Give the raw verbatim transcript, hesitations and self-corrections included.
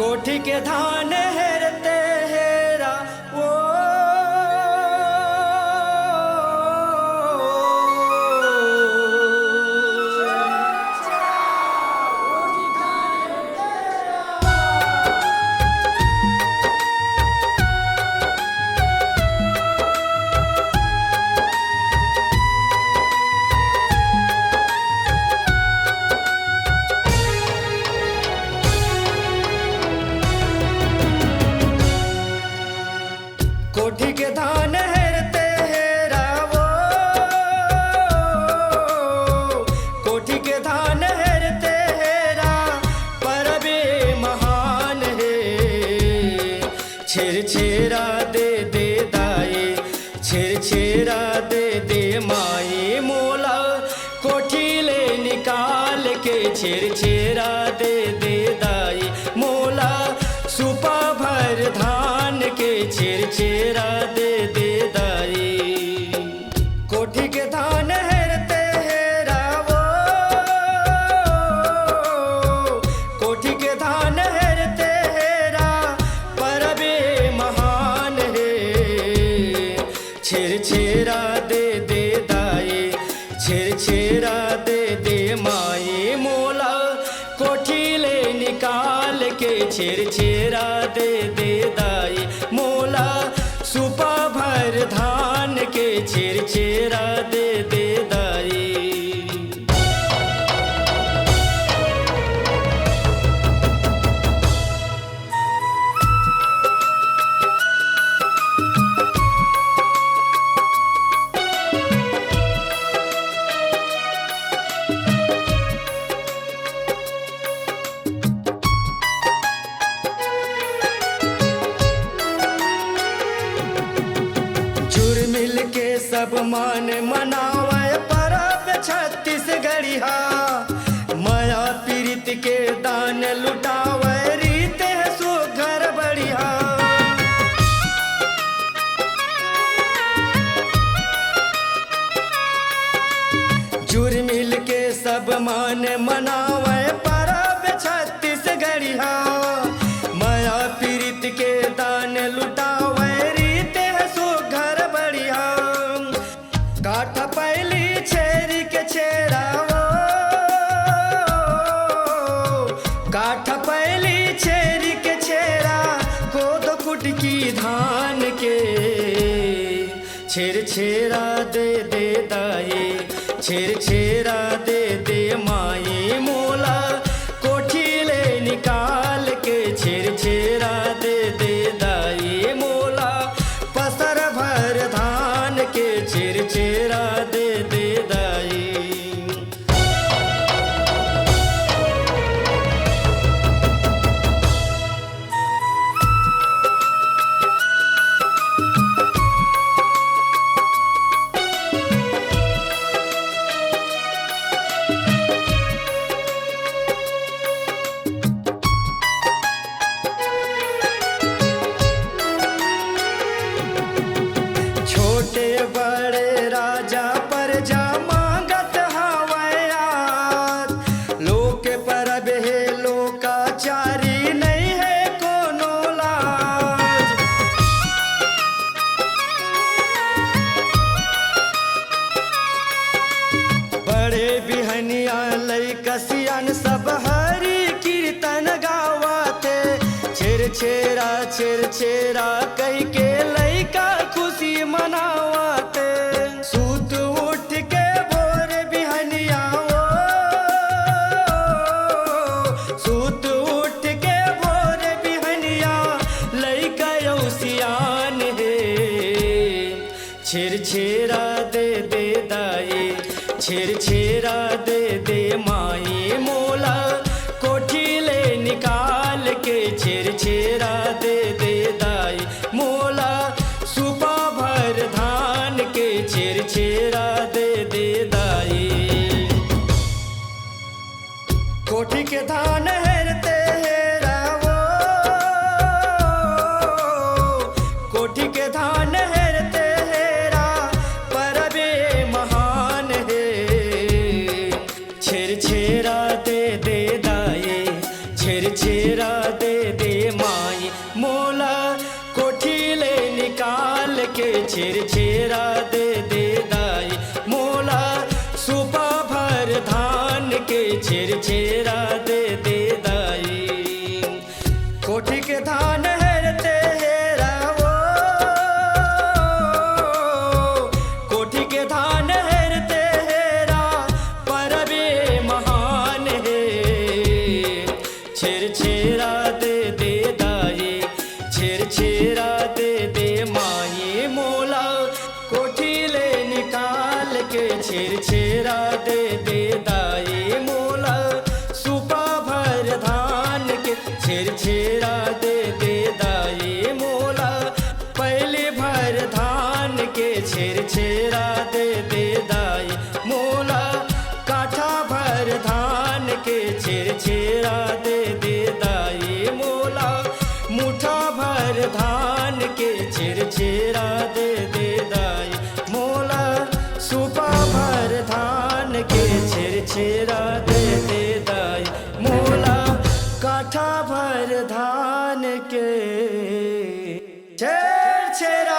कोठी के धान हेरते हेरा वो। कोठी के धान हेरते हेरा वो, कोठी के धान हेरते हेरा, परबे महान हे। छेरछेरा दे दे दाई, छेरछेरा दे दे माई मोला, कोठी ले निकाल के छेरछेरा दे दे दाई मोला, सुपा भर धान के छेरछेरा दे दे दाई। कोठी के धान हेरते हेरा वो, कोठी के धान हेरते हेरा, परबे महान हे। छेरछेरा दे दे दाई, छेरछेरा दे दे माई मोला, कोठी ले निकाल के छेरछेरा दे दे दाई मोला, सुपा भर धान के छेरछेरा दे दे दाई। जुरमिल के सब मन मनावय परब छत्तीसगढ़िया, मया पीरित के दान लुटावय रीत हे सुघर बढ़िया। जुरमिल के सब मन मनावय परब छत्तीसगढ़िया, मया पीरित के दान लुटावय रीत हे सुघर बढ़िया। काठ पैली छेरी के छेरा वो, काठ पैली छेरी के छेरा, कोदो कुटकी धान के। छेरछेरा दे दे दाई, छेरछेरा दे दे माई मोला, कोठी ले निकाल के छेरछेरा दे दे दाई मोला, पसर भर धान के छेरछेरा दे दे दाई। छोटे बड़े राजा परजा मांगत हवय आज, लोक परब हे लोकाचारी, नइ हे कोनो लाज। बड़े बिहनिया लइका सियान सब हरि कीर्तन गावत हे। छेरछेरा, छेरछेरा कहिके लइका खुशी मनावत हे। सूत उठ के भोर बिहनिया वो, सूत उठ के भोर बिहनिया लइका अउ सियान हे। छेरछेरा दे दे दाई, छेरछेरा दे दे माई मोला, कोठी ले निकाल के छेरछेरा दे दे दाई मोला, सुपा भर धान के छेरछेरा दे दे दाई। कोठी के धान हेरते हेरा वो, कोठी के धान हेरते हेरा, परबे महान हे। छेरछेरा दे दे दाई, छेरछेरा दे दे छेरछेरा दे दे दाई मोला, सुपा भर धान के छेरछेरा दे दे दाई। कोठी के धान हेरते हेरा वो, कोठी के धान हेरते हेरा, परबे महान हे। छेरछेरा दे दे दाई, छेरछेरा दे दे माई मोला, कोठी ले निकाल के छेरछेरा दे दे दाई मोला, सुपा भर धान के छेरछेरा दे दे दाई मोला, पहली भर धान के छेरछेरा दे दे दाई मोला, काठा भर धान के छेरछेरा दे दे दाई मोला, मुठा भर धान के छेरछेरा दे दे दाई मोला, सुपा भर धान के छेरछेरा दे दे दाई मोला, काठा भर धान के छेरछेरा